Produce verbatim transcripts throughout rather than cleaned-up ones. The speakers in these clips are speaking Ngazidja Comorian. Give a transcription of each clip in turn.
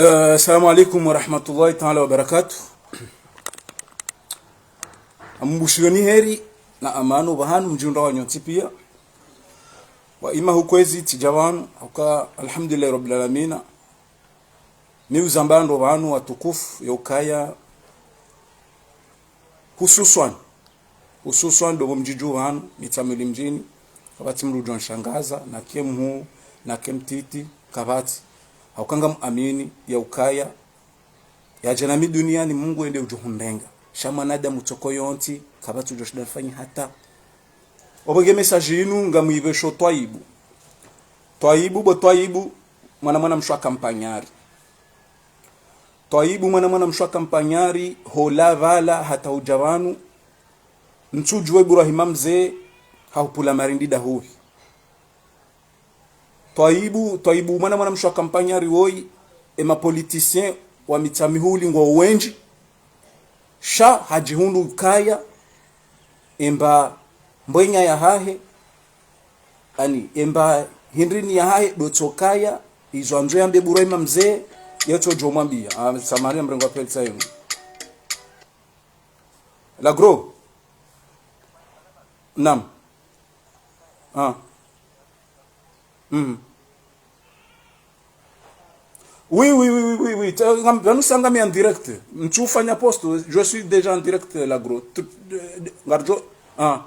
Eh, assalamu alaikum warahmatullahi taala wabarakatuh. Nambushireni heri na amani pvahanu mdjihundra wanyu nyontsi pia. Wa ima hukwezi tsidja pvanu, hauka alhamdulillahi rabbil alamina. Mi uzamba ndo pvanu watukufu, ya ukaya hususwan, hususwan ndo pvo mdjidju pvanu, Mitsamihuli mdjini, kapvatsi mdru udjo nshangaza, nake mhuu, nake mtiti, kapvatsi. Hauka ngamuamini, ya ukaya, yadja nami duniani Mungu ende udjo hundrenga. Sha mwanadamu tsoko yontsi, kapvatsi udjo shinda nifanye hata. Opvo nge message inu ngamwipvesho Twaibu. Twaibu, bo Twaibu, mwana mwana mshe wa Kampanyari. Twaibu, mwana mwana mshe wa Kampanyari, hola pvala hata udja pvanu, ntsudjuwa Ibrahima Mze, hahupvula marindi dahuhi. Twaibu, Twaibu, mwana mwana mshe wa Kampanyari woyi, ema politiciens wa Mitsamihuli ngo wendji, sha hadjihundru ukaya, emba mbwenya yahahe, ani, emba hindrini yahahe, ndo tsokaya, izo andzo yambe Ibrahima Mze, yetso djo mwambia. Ah, samahani, mrengo wa pveli tsayo. Lagro. Naam. Ah. Mhm. Oui, oui, oui, oui, oui, oui. Tsa-, ngam-, pvanu sa ngami en direct. Ntsufanya post, je suis déjà en direct, Lagro. Tout, euh, ngaridjo, ah.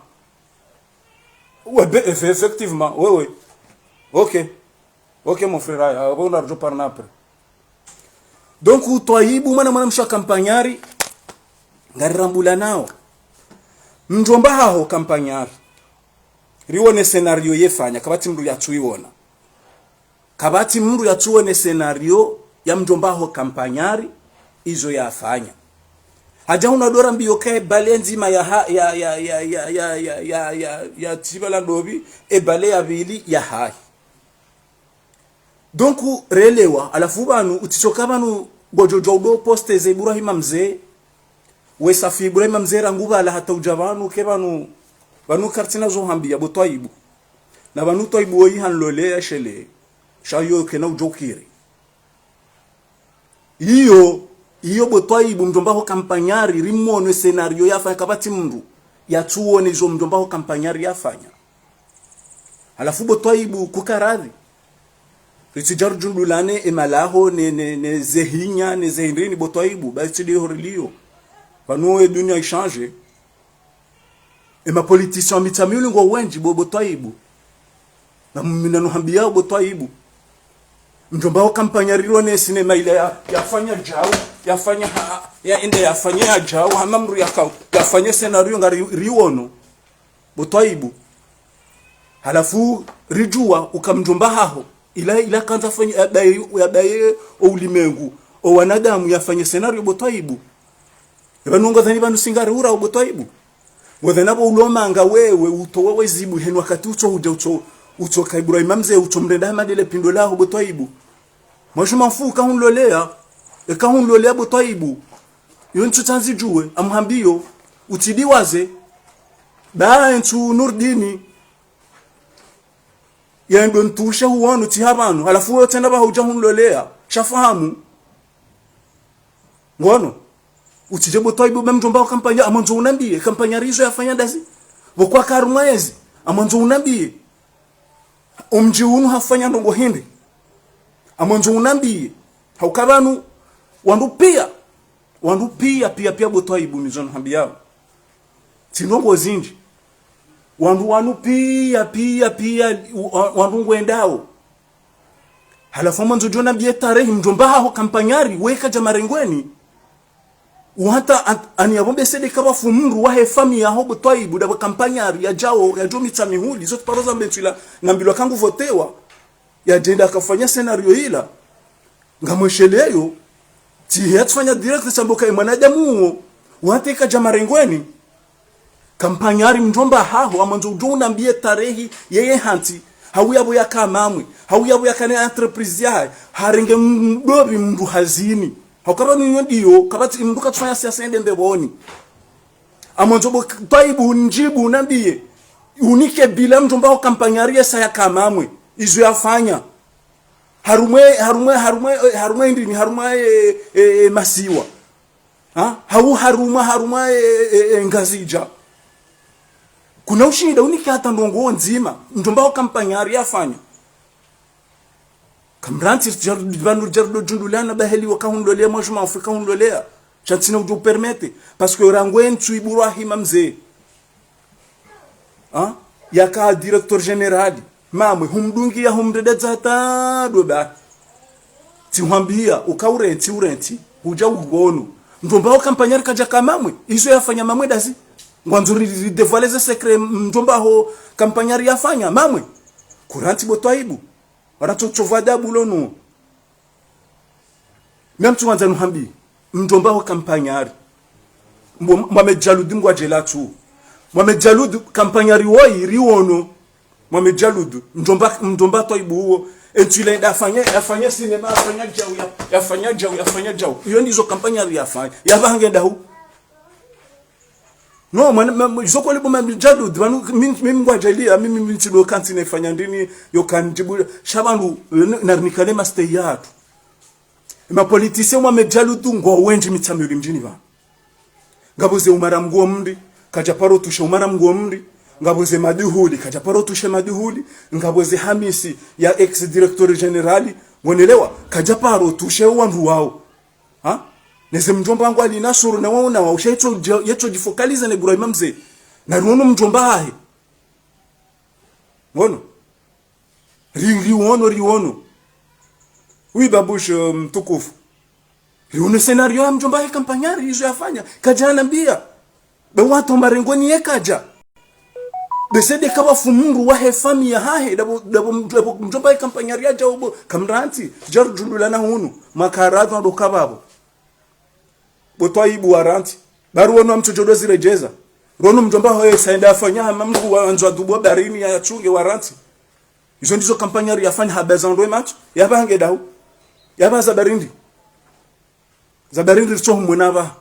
Ouais, ben, eff-, effectivement, ouais, ouais. Ok. Ok, mon frère, ah, bon, on a reparlé après. Donc, Twaibu, mwana mwana mshe wa Kampanyari, ngarirambula nao. Mdjomba haho Kampanyari. Riwone scénario yefanya, kapvatsi mdru yatsuiwona. Kapvatsi mdru yatsuwone scénario ya mdjomba haho Kampanyari, izo yafanya. Hadja hunu ndo rambiyo ka ebale ndzima ya ha-, ya, ya, ya, ya, ya, ya, ya, ya, ya tsiba la ndopvi, ebale ya pvili yahahe. Donc, relewa, halafu pvanu, utsitsoka pvanu, ngodjo djuwa udo poste ze Ibrahima Mze, we safi Ibrahima Mze rangu pvala hata udja pvanu, ke pvanu, pvanu kartsina zo hambia, bo Twaibu. Na pvanu Twaibu woyi hanlole ya shele, sha yo kena udjo kiri. Iyo, iyo bo Twaibu mdjomba haho Kampanyari, rimono scénario yafanya kapvatsi mdru yatsuwone izo mdjomba haho Kampanyari yafanya. Halafu bo Twaibu kukaradhi. Ritsidja ridjundulane emalaho ne, ne, ne zehinya, ne zehindrini bo Twaibu, ba itsi ndo iho riliyo. Pvanu ye dunia ishanje. Ema politiciens wa Mitsamihuli ngo wendji bo, bo Twaibu. Na mumina nuhambia bo Twaibu. Mdjomba haho Kampanyari rilone sinema ila ya, yafanya djau, yafanya ha, ya ende yafanya ya djau, hama mdru yakao, yafanya scénario ngari, riwono. Bo Twaibu. Halafu ridjuwa uka mdjomba haho. Ila, ila kandza fanya, yabaye, yabaye o ulimengu. O wanadamu yafanye scénario bo Twaibu. Eba nungo dhani pvanu singari ura bo Twaibu. Ngodhani pvo ulomanga wewe, utowe wezibu, henu wakati utso hudja utso, utso ka Ibrahima Mze, utso mrenda hama ndele pindo laho bo Twaibu. Mwa je m'en fous, ka hunlolea, e ka hunlolea bo Twaibu. Yo ntsu tsandzi djuwe, amuhambiyo, utsidiwaze, ba ntsu Nurdini, ya ndo ntushe huwanu, tsi ha pvanu, halafu wewe tsena pvaho udja hunlolea, sha fahamu. Ngono, utsidje bo Twaibu ba mdjomba haho Kampanyari, amwandzo unambiye, Kampanyari izo yafanya ndazi, pvo kwa karumwa yezi, amwandzo unambiye. Omdji unu hafanya ndrongo hindri. Amwandzo unambiye. Hauka pvanu, wandru pia. Wandru pia, pia, pia bo Twaibu mizono hambiyao. Tsi ndrongo zindji. Wandru wanu pia, pia, pia, wa-, wandru ngwendao. Halafu amwandzo djo nambiye tarehi mdjomba haho Kampanyari, weka dja marengweni. Wata an-, ani yapvo mbe sede kapvatsi mdru wahe famiyi yaho bo Twaibu, ndapvo Kampanyari, yadjao, yadjo Mitsamihuli, zo tsi paro za mbe ntswila, nambilwa ka ngu votewa, yadjenda kafanya scénario ila. Ngamwesheleyo, tsi yatsufanya direct sha mboka ye mwanadamu uwo, wata eka dja marengweni. Kampanyari mdjomba haho, amwandzo udjo unambiye tarehi, yeye hantsi, hau yapvo yaka mamwe, hau yapvo yakane entreprise yahahe, harenge mdopvi mdru hazini. Hauka pvanu iyo ndiyo, kapvatsi mdru katsufanya siasa yende mbepvoni. Amwandzo bo Twaibu, ndjibu, unambiye, unike bilan mdjomba haho Kampanyari yesa yaka mamwe, izo yafanya. Harumwa, harumwa, harumwa, eh, harumwa indrini, harumwa, eh, eh, eh, masiwa. Ha? Hau harumwa, harumwa, eh, eh, eh, Ngazidja. Kuna ushinda unike hata ndrongoo ndzima. Mdjomba ho kampanyari yafanya. Kamrantsi jar-, pvanu ridjaribu djundulana baheli wakahundolea, mwa juma Afrika hundolea. Sha ntsina udjo permettre. Parce que rangu entsu Ibrahima Mze. Ha? Yaka directeur général. Mamwe, humdungiya, humrededza hata doba. Tsihwambiya, uka urentsi, urentsi. Hudja ugono. Mdjomba ho kampanyari kadjaka Mamwe. Izo yafanya Mamwe dazi. Ngwandzo ri, ri dévoiler ze secret mdjomba ho kampanyari yafanya. Mamwe. Kurantsi bo Twaibu. Wala tso, tso vadabu lonu. Mimi mtsu wandza nuhambi. Mdjomba ho kampanyari. Mbo, Mohamed Djaloud ngwadjela tu. Mohamed Djaloud kampanyari woyi riwono. Mohamed Djaloud. Mdjomba, mdjomba Twaibu uwo. Entsu ile nda afanye, afanye sinema, afanye djau, ya, yafanye djau, yafanye djau. Iyo ndizo kampanyari yafanya. Yapvaha nge dahu. Non, mwana, ma, ma, izo kweli bo Mohamed Djaloud, pvanu, mi, mi ngwadjaliya, mi, mi, mi ntsi do kantsi nefanya ndrini, yo kandjibu, sha pvanu, eh, n-, narinikane mastehi yatru. Ma politiciens Mohamed Djaloud ngwao wendji Mitsamihuli mdjini pvanu. Ngapvo ze Umara Mguu Mri, kadja paro tushe Umara Mguu Mri, ngapvo ze Maduhuli, kadja paro tushe Maduhuli, ngapvo ze Hamisi ya ex-directeur général, ngonelewa, kadja paro tushe wandru wao. Ha? Neze mdjomba wangu Ali Nasuru na wao na wao, sha yetso dja-, yetso djifocaliser ne Ibrahima Mze. Na riwono mdjomba hahe. Ngono. Ri, riwono, riwono. Oui, Babouche, euh, mtukufu. Riwono scénario ya mdjomba hahe kampanyari, izo yafanya. Kadja nambiya. Be wandru marengoni ye kadja. Be sede kawafu mndru wahe famiyi yahahe, dapvo, dapvo, dapvo mdjomba ye kampanyari yadja ubo, kamrantsi, djari djundulana hunu, makaradhwa ndo kapvapvo. Bo Twaibu warantsi, bari wono mtsodjo do ziredjeza. Rono mdjomba hoye sa enda afanya hama mndru wa andzwa dubo barini ya tsunge warantsi. Izo ndizo kampanyari yafanya haba za ndwe matso, yapvaha nge dahu, yapvaha za barindi. Za barindi ritso humwona pvaha.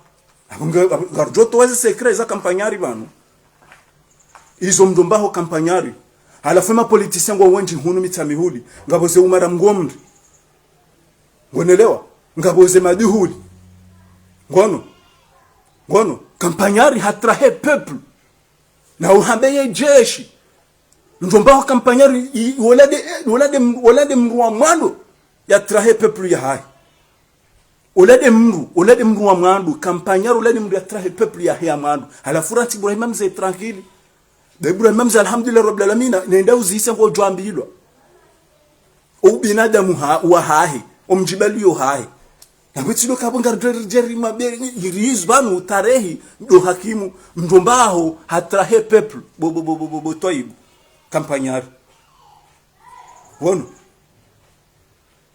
Apvo nga, apvo, ngarudjo towa ze secret za kampanyari pvanu. Izo mdjomba ho kampanyari. Halafu ma politiciens ngwao wendji hunu Mitsamihuli. Ngapvo ze Umara Mguu Mri. Ngonelewa. Ngapvo ze Maduhuli. Ngono. Ngono. Kampanyari hatrahe peuple. Na uhambe ye jeshi. Mdjomba ho kampanyari, i, wola nde, wola nde, wola nde mndru wa mwando yatrahe peuple yahahe. Wola nde mndru, wola nde mndru wa mwando, kampanyari wola nde mndru yatrahe peuple yahe ya mwando. Halafu rantsi Ibrahima Mze tranquille. Be Ibrahima Mze, alhamdulillah rabbil alamina, nenda uzise ngodjo ambilwa. O ubinadamu ha, wahahe, o mdjibaliyo hahe. Na kwetsi ndo kapvo ngaridjeri, djeri maberi, irizi pvanu tarehi, ndo hakimu, mdjomba ho, hatrahe peuple, bo, bo, bo, bo, bo, bo, Twaibu, kampanyari. Wono.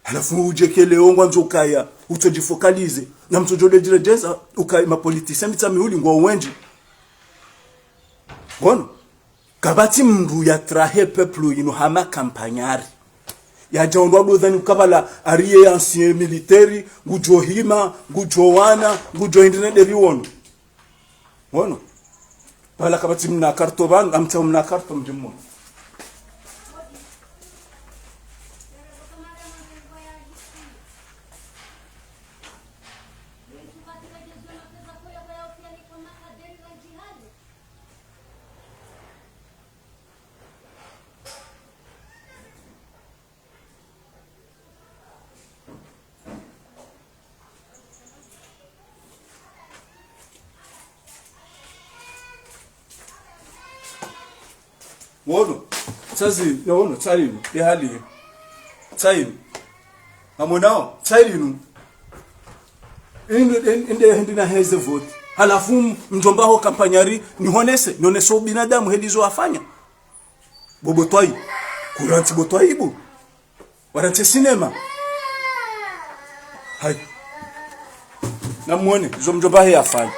Halafu udje kele ongwandzo ukaya, utsodjifocaliser, na mtsodjo do ziredjeza, ukaya ma politiciens Mitsamihuli ngwao wendji. Ngono. Kapvatsi mndru yatrahe peuple yinu hama kampanyari. Yadja ondro ndo dhwani ukapvala ariye ancien militaire, ngudjo hima, ngudjo wana, ngudjo hindri ne deri wono. Ngono. Pvala kapvatsi mna karto pvanu, amtsaho mna karto mdji mmono. Wono, tsazi, no, wono, tsarinu, ye hali, tsarinu. Amonao, tsarinu. Inde, inde, inde naheze vote. Halafu mdjomba ho kampanyari, nihonese, nihonese ubinadamu heli zo afanya. Bo, bo Twai, kurantsi bo Twaibu. Warantsi sinema. Hayi. Namwone, zo mdjomba he yafanya.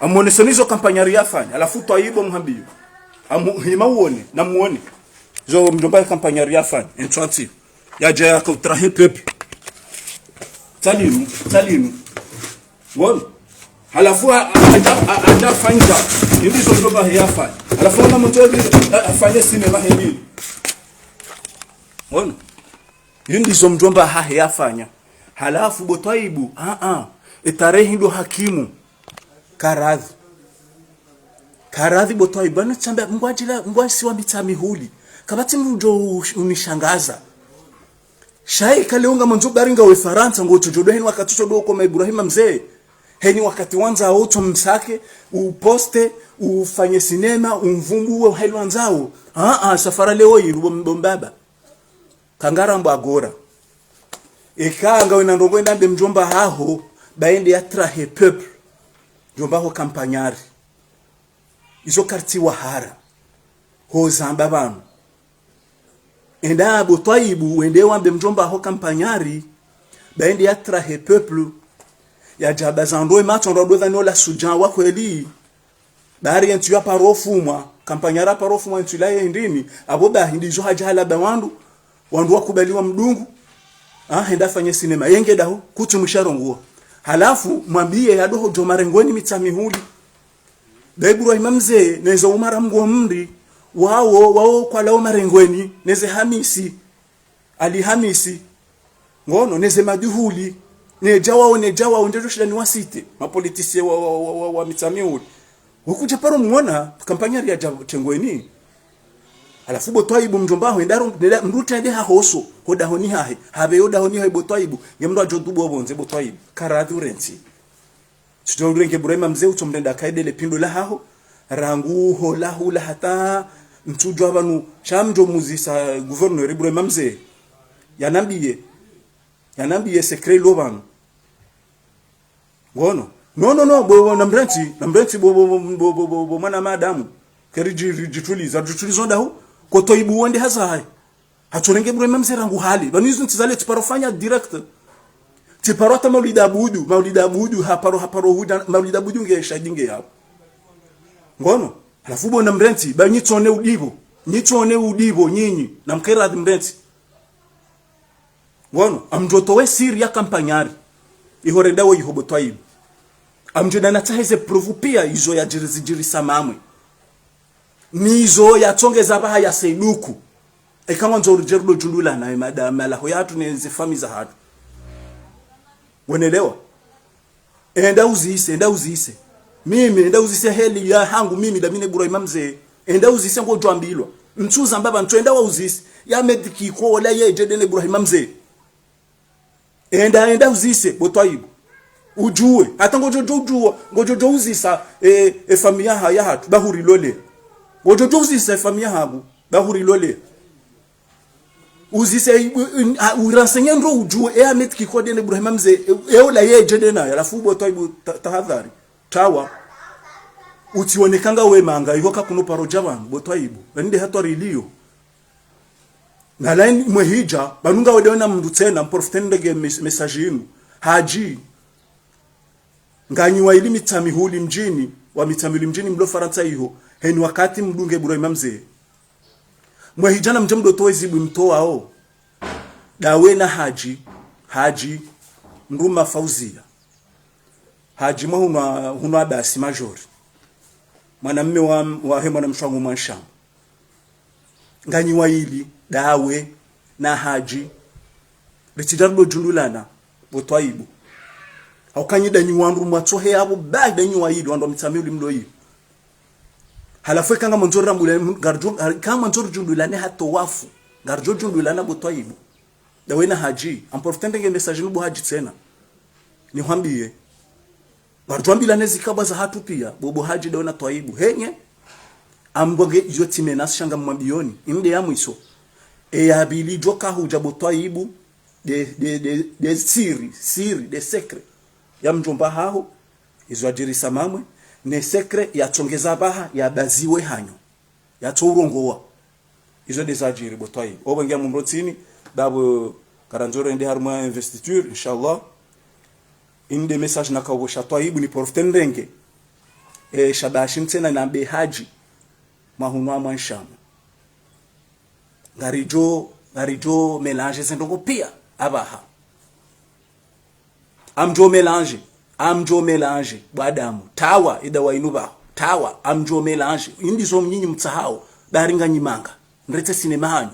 Amwone soni zo kampanyari yafanya. Halafu Twaibu muhambiyo. Amu, hima uwone, namwone. Zo mdjomba he kampanyari yafanya. Entsu antsi. Yadja yaka utrahe peuple. Tsalinu, tsalinu. Ngono. Halafu ha, ha, hadja, ha, hadja fanya. Indi zo mdjomba he yafanya. Halafu ona mdjomba, ha, hafanya sinema heli. Ngono. Yo ndizo mdjomba hahe yafanya. Halafu bo Twaibu, a-a. Etarehi ndo hakimu. Karadhi. Karadhi bo Twaibu. Bwana tsamba, ngwadjila, ngwasiwa Mitsamihuli. Kapvatsi mdjo u-, unishangaza. Sha eka leo ngamwandzo bari ngawe Farantsa, ngotsodjo ndo heni wakati utsodjo koma Ibrahima Mze. Heni wakati wandzao utsomsake, uposte, ufanye sinema, umvumbuwe, heli wandzao. A-a, safara leo yi, bo mbaba. Kangarambwa agora. Eka ngawe na ndrongo enda mbe mdjomba haho, ba ende yatrahe peuple. Mdjomba haho Kampanyari. Izo karti wahara. Ho zamba pvanu. Enda bo Twaibu, wende wambe mdjomba haho Kampanyari, ba ende yatrahe peuple. Yadjaba zandroe matso, ndo ndo dhani ola sujan wa kweli. Bari entsu ya paro fumwa, Kampanyari paro fumwa entsu la ye hindrini, abo ba hindi zo hadja halaba wandru, wandru wakubali wamdungu, ah, hende afanye sinema, yenge daho, kutsu msharongoa. Halafu, mwambiye yado hodjo marengweni Mitsamihuli. Ba Ibrahima Mze, neze Umara Mgomri, wao, wao kwalao marengweni, neze Hamisi, Ali Hamisi, ngono, neze Maduhuli, nedja wao, nedja wao, ndjo shinda niwasite, mapolitisiye wa, wa, wa, wa, wa Mitsamihuli. Wekudja paro mwona, Kampanyari yadja tengweni. Halafu bo Twaibu mdjomba haho, enda ro-, neda, mdru tende hahoso, ho dahoni hahe, hapve yo dahoni hahe bo Twaibu, nge mdru adjo dubu opvondze bo Twaibu, karadhi urentsi. Sudjo urenge Ibrahima Mze utsomrenda kaidele pindo la haho. Rangu hola hula hata ntsudjwa pvanu. Sha mdjo muzisa gouverneur Ibrahima Mze. Yanambiye. Yanambiye secret lo pvanu. Ngono. No, no, no, bo, bo, namrentsi, namrentsi, bo, bo, bo, mwana madamu. Keri dji-, dji-, djituliza, djituliza ndahu. Ko Twaibu wende haza hayi. Hatsorenge Ibrahima Mze rangu hale. Pvanu izo ntsi zale tsiparo fanya direct. Tsiparo hata Maulida Abudu. Maulida Abudu, haparo, haparo huda. Maulida Abudu nge shahidi nge yapvo. Ngono. Halafu bo namrentsi, ba nyitsone udipvo. Nyitsone udipvo, nyinyi. Namkera adhi mrentsi. Ngono. Amdjo towe siri ya Kampanyari. Iho renda wo iho bo Twaibu. Amdjo dana tsaheze preuve pia izo yadjiri zidjirisa mamwe. Nizo yatsongeza pvaha ya seiduku. Eka ngwandzo rudje rudo djundulana, e mada-, malaho yahatru ne ze fami zahatru. Wenelewa? Enda uzise, enda uzise. Mimi, enda uzise heli ya hangu, mimi, damine Ibrahima Mze. Enda uzise ngodjwambilwa. Ntsu zamba pvanu, enda wa uzise. Ya mediki ko ola yedje dene Ibrahima Mze. Enda, enda uzise, bo Twaibu. Udjuwe. Hata ngodjo djo udjuwa, ngodjo djo uzisa, e, e fami yaha, yahatru, ba huri lole. Ngodjo djo uzisa e fami yahangu, ba huri lole. Uzise, e, u-, un-, a, urensenye ndro udjuwe, e Ahmed Kikode ne Ibrahima Mze, e, e ola yedje dena, halafu bo Twaibu ta-, tahadhari. Tawa. Utsiwonekanga we manga, iho kakuno paro dja pvanu, bo Twaibu. Pvanu nde hatwari iliyo. Na laini mwe hidja, pvanu ngawe dewena mndru tsena, mprofite ndenge mes-, message inu. Hadji, nganyi waili Mitsamihuli mdjini, wa Mitsamihuli mdjini mlo Farantsa iho, heni wakati mdunge Ibrahima Mze. Mwe hidja na mdje mdo towe zibu mtowao. Dawe na Hadji, Hadji, mndru ma Fauzia. Hadji mwa hunwa, hunwa basi majori. Mwanamme wa, wahe mwanamshe wangu mwanshama. Nganyi waili, dawe, na Hadji. Ritsidja rudo djundulana, bo Twaibu. Hauka nyi danyi wandru mwatsohe yapvo, ba danyi waili, wandru wa Mitsamihuli mlo iyo. Halafu eka ngamwandzo rambule, ngaridjo, eka ngamwandzo ridjundulane hata wafu. Ngaridjo djundulana bo Twaibu. Dawe na Hadji. Amprofite ndenge message nu bo Hadji tsena. Nihwambiye. Ngaridjo ambilane zikabwa zahatru pia. Bo, bo Hadji dawe na Twaibu. Henye. Ambonge iyo tsi menace sha ngamwambiyoni. Inde ya mwiso. E ya pvili djo kahudja bo Twaibu. De, de, de, de siri, siri, de secret. Ya mdjomba haho. Izo adjirisa mamwe. Ne secret yatsongeza pvaha, ya baziwe hanyo. Yatso urongowa. Izo de zadjiri bo Twaibu. Opvo ngiya mumrotsini, dapvo karandzo rende harumwa investiture, inshallah. Inde message nakawo sha Twaibu niprofite ndenge. E, sha bashi mtsena na be Hadji. Mwa hunwa mwanshama. Ngaridjo, ngaridjo mélanger ze ndrongo pia, apvaha. Amdjo mélanger, amdjo mélanger, bo Adamu. Tawa, eda wa inu pvaho. Tawa, amdjo mélanger. Indi zo mnyinyi mtsahao, bari nganyi manga. Nretse sinema hanyu.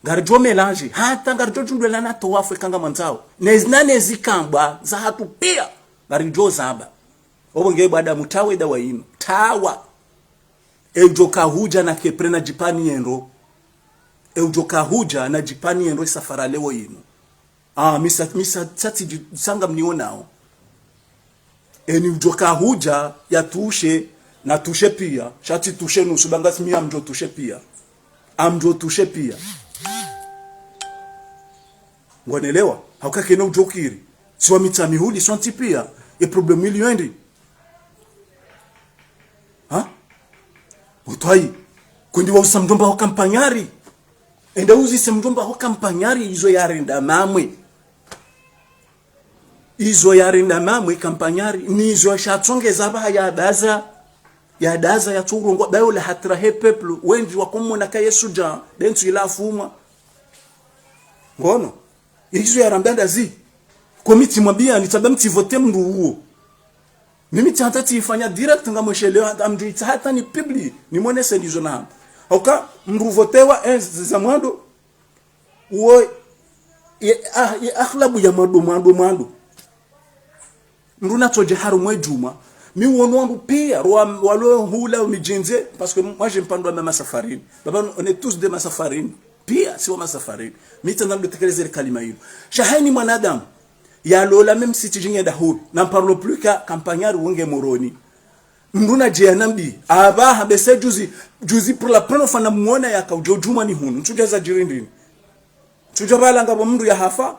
Ngaridjo mélanger, hata ngaridjo djundrwelana tawafu eka ngamwandzao. Nezi, na nezi kambwa zahatru pia, ngaridjo zamba. Opvo nge bwada mutawe dawa inu. Tawa. Eudjo kahudja na kepre na djipvani yendro. Eudjo kahudja na djipvani yendro isafara leo inu. Ah, mi sa, mi sa, sa tsi dji, sa ngamnionao. Eni udjo kahudja ya toucher, na toucher pia. Sha tsi toucher nusu, ba ngasi mi amdjo toucher pia. Amdjo toucher pia. Ngwanelewa? Hauka kena udjo kiri. Siwa Mitsamihuli, siwa ntsi pia. E problème ili yendri. Ha? Utwayi. Kwendi wa usa mdjomba ho Kampanyari. Enda uzise mdjomba ho Kampanyari izo yarenda Mamwe. Izo yarenda Mamwe Kampanyari, nizo sha tsongeza ba ya daza. Ya daza ya tsurongoa, ba yo la hatra he peuple, wendji wakomona ka ye shudja, be ntsu ila fumwa. Ngono. Izo yaramba ndazi. Ko mi tsimwambia, nitsamba mtsivote mndru uwo. Mimi tsi hata tsifanya direct ngamwesheleo, hata mndru itsa hata ni publie, nimwonese ndizo na hamba. Hauka, mndru votewa, eh, za mwando, uwo, ye, ah, ye aghlabu ya mwando, mwando, mwando. Mndru natsodje harumwa e djumwa. Mi uono wandru pia, rwa, walo hula midjini, parce que moi je mpandwa na masafarini. Baba, on est tous des masafarini. Pia, si wa masafarini. Mi tsandza ndo tekeleze le kalima ilo. Sha haini mwanadamu. Yalola même si tsi djinge da hulu. N'en parlons plus ka Kampanyari wonge Moroni. Mndru nadje yanambi. Aba, habese juzi, juzi pour la première fois namuona yaka udjo djumwa ni hunu. Ntsudja za djiri ndrini. Ntsudja bala ngapvo mndru yahafa.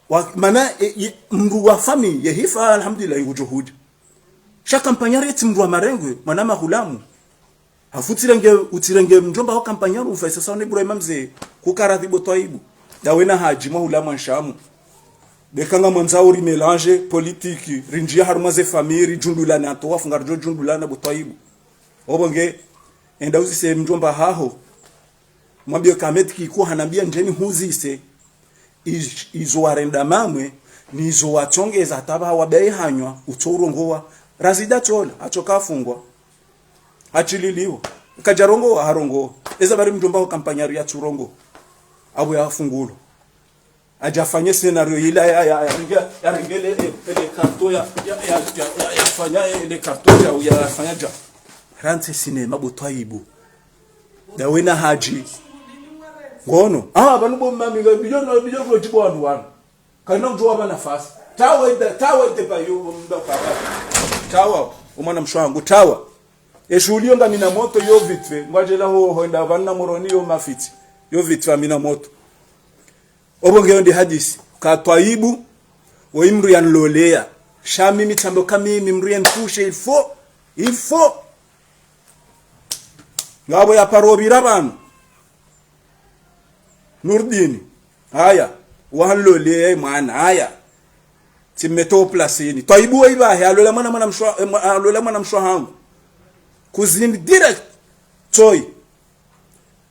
Wa, mana, e, e, mndru wa famille, yehifa, alhamdulillah, ngudjo hudja. Sha Kampanyari tsi mndru wa marengwe, mwana mahulamu. Hafu utsirenge, utsirenge mdjomba ho Kampanyari, ufa isa sawa na Ibrahima Mze, kukaradhi bo Twaibu. Dawe na Hadji, mahulamu anshamu. Beka ngamwandzao uri mélanger, politique, rindjia harumwa ze famille, ridjundrulane, hata wafu ngaridjo djundrulana bo Twaibu. Opvo nge, enda uzise mdjomba haho. Mwambie Kamet kiko hanambia ndjeni huzise. Iz-, izo warenda Mamwe, nizo watsongeza hata ba wabaye hanywa, utso urongoa. Razida tsola, atsoka afungwa. Hachililiwa. Kadja rongoa, harongoa. Eza bari mdjomba ho Kampanyari ya tsurongoa. Abo ya fungulo. Adja fanye scénario ila ya, ya, ya, ya, ya rengele, eh, ele karto ya, ya, ya, ya, ya, ya fanya, eh, ele karto ya, ya fanya dja. Rantse cinéma bo Twaibu. Dawe na Hadji. Ngono. Ah, pvanu bo mami, nga bijo no, bijo kwa djibu wandru wanu. Kana udjo wapva nafasi. Tawa ida, tawa ide pa yo, mda pa. Tawa, omwana mshe wangu, tawa. Eshuhuli yo ngamina moto yo vite fait. Ngwadjela ho, ho enda pvanu na Moroni yo mafiti. Yo vite fait amina moto. Opvo ngeyo ndi hadisi. Ka Twaibu, wo imndru yanloleya. Sha mimi tsambe ka mimi mndru yanipushe, il faut. Il faut. Ngapvo ya paro pvira pvanu. Nurdini. Haya. Wahanloleya mwana. Haya. Tsimmeto plasini. Twaibu wa ibahe. Alola mwana, mwana mshe wa, eh, mwa-, alola mwana mshe hangu. Kuzini direct. Tsoi.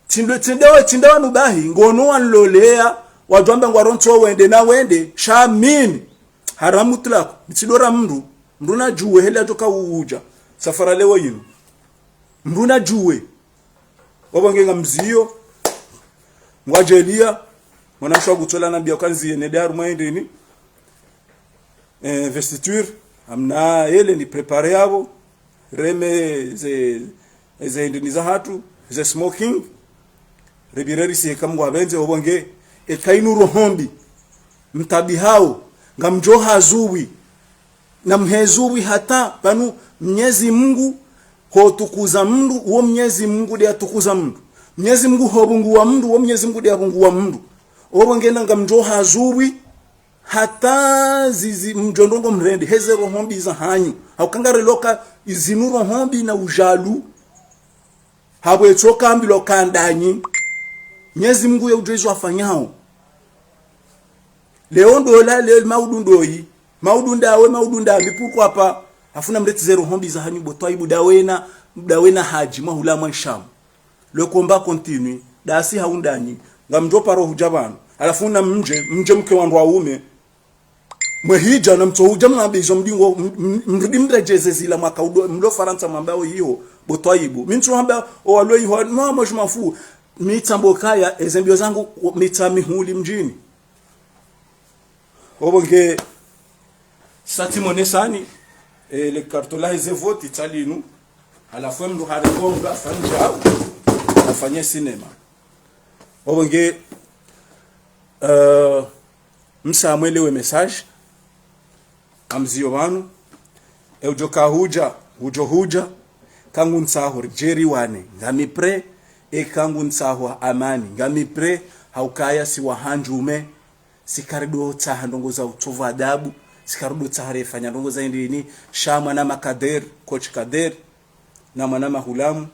Tsinde, tsinde wa, tsinde wanu bahi, ngono wanloleya, wadjwamba ngwarontso wende na wende, sha mimi. Haramu tulaku, mitsidora mndru, mndru nadjuwe hele adjoka udja. Safara leo yinu. Mndru nadjuwe. Opvo nge ngamziyo, ngwadjeliya, mwana mshe wa kutsola nambia uka nziye nende harumwa endeni. Eh, investiture, amna yele ni préparer yapvo, reme ze, ze ndini zahatru, ze smoking, ribire risi eka Mngu apvendze opvo nge, eka inu roho mbi, mtabihao, ngamdjo hazuwi, na mhezuwi hata, pvanu Mnyezi Mngu, ho tukuza mndru, wo Mnyezi Mngu de atukuza mndru. Mnyezi Mngu ho pvunguwa mndru, wo Mnyezi Mngu de apvunguwa mndru. Opvo nge na ngamdjo hazuwi, hata zizi mdjo ndrongo mrende, heze roho mbi zahanyu. Hauka ngareloka izinu roho mbi na ujalu. Hapvo etsoka mbi loka ndanyi. Mnyezi Mngu ye udjo izo afanyao. Leo ndola, leo maudu ndoyi. Maudu ndawe, maudu ndami, pourquoi pas? Hafuna mreti ze roho mbi zahanyu bo Twaibu dawe na, dawe na Hadji, mwahula mwanshamu. Le combat continue, dasi haundanyi, ngamdjo paro hudja pvanu. Halafu na mdje, mdje mke wandru waume. Mwehidja na mtso hudja mwambe izo mdingo, m-, m-, mrudi mredjeze zila mwaka udo, mlo Farantsa mwamba o iho, bo Twaibu. Mi ntsu hamba, o walo iho, non, moi je m'en fous. mi tsambe ukaya, eze mbio zangu, mi tsa Mihuli mdjini. Opvo nge, sa tsi monesani, e, le karto lahe ze voti tsa linu, halafu e mndru hari komba afanye djau, afanye sinema. Opvo nge, eh, msa mwelewe message, ngamzio pvanu, e udjo kahudja, udjo hudja, ka nguntsaho ridjeri wane, ngami prêt, e ka nguntsaho amani, ngami prêt, ha ukaya si wahandjume, si karido tsaha ndrongo za utsovu adabu, si karido tsaha refanya ndrongo za indrini, sha mwanama Kader, coach Kader, na mwanama Hulamu,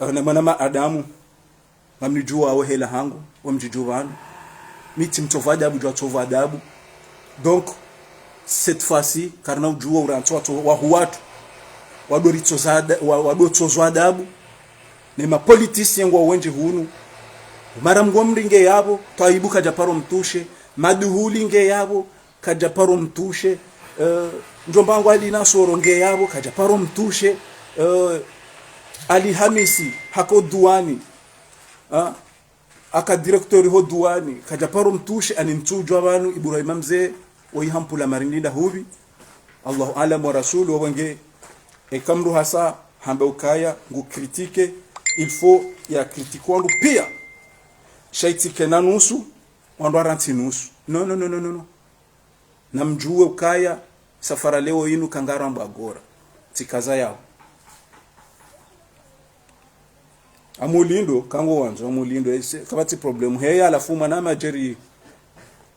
eh, na mwanama Adamu, ngamnidjuwao hela hangu, wamdjidjuwa pvanu. Mi tsi mtsovu adabu, djuwa tsovu adabu. Donc, cette fois-ci, karina udjuwa urantso watso, wahu watru, wado ritsoza ada-, wa-, wado tsozwa adabu. Ne ma politiciens ngwao wendji hunu. Mara mngu mri nge yapvo, Twaibu kadja paro mtoucher. Maduhuli nge yapvo, kadja paro mtoucher. Eh, mdjomba wangu Ali Nasoro nge yapvo, kadja paro mtoucher. Eh, Ali Hamisi, hako douane. Ah, aka directeur ho douane, kadja paro mtoucher, ani ntsudjuwa pvanu, Ibrahima Mze, oyi hampula marindinda hupvi. Allahu alam wa rasulu, opvo nge, eka mndru hasa, hamba ukaya, ngu critiquer, il faut ya critiquer wandru pia. Sha itsi kena nusu, wandru warantsi nusu. Non, non, non, non, non, non. Namdjuwe ukaya, safara leo inu kangara mbwa gora. Tsikaza yao. Amulindo, kango wandzo, amulindo, ese, kapvatsi problème. Heya, halafu mwanama Jerry,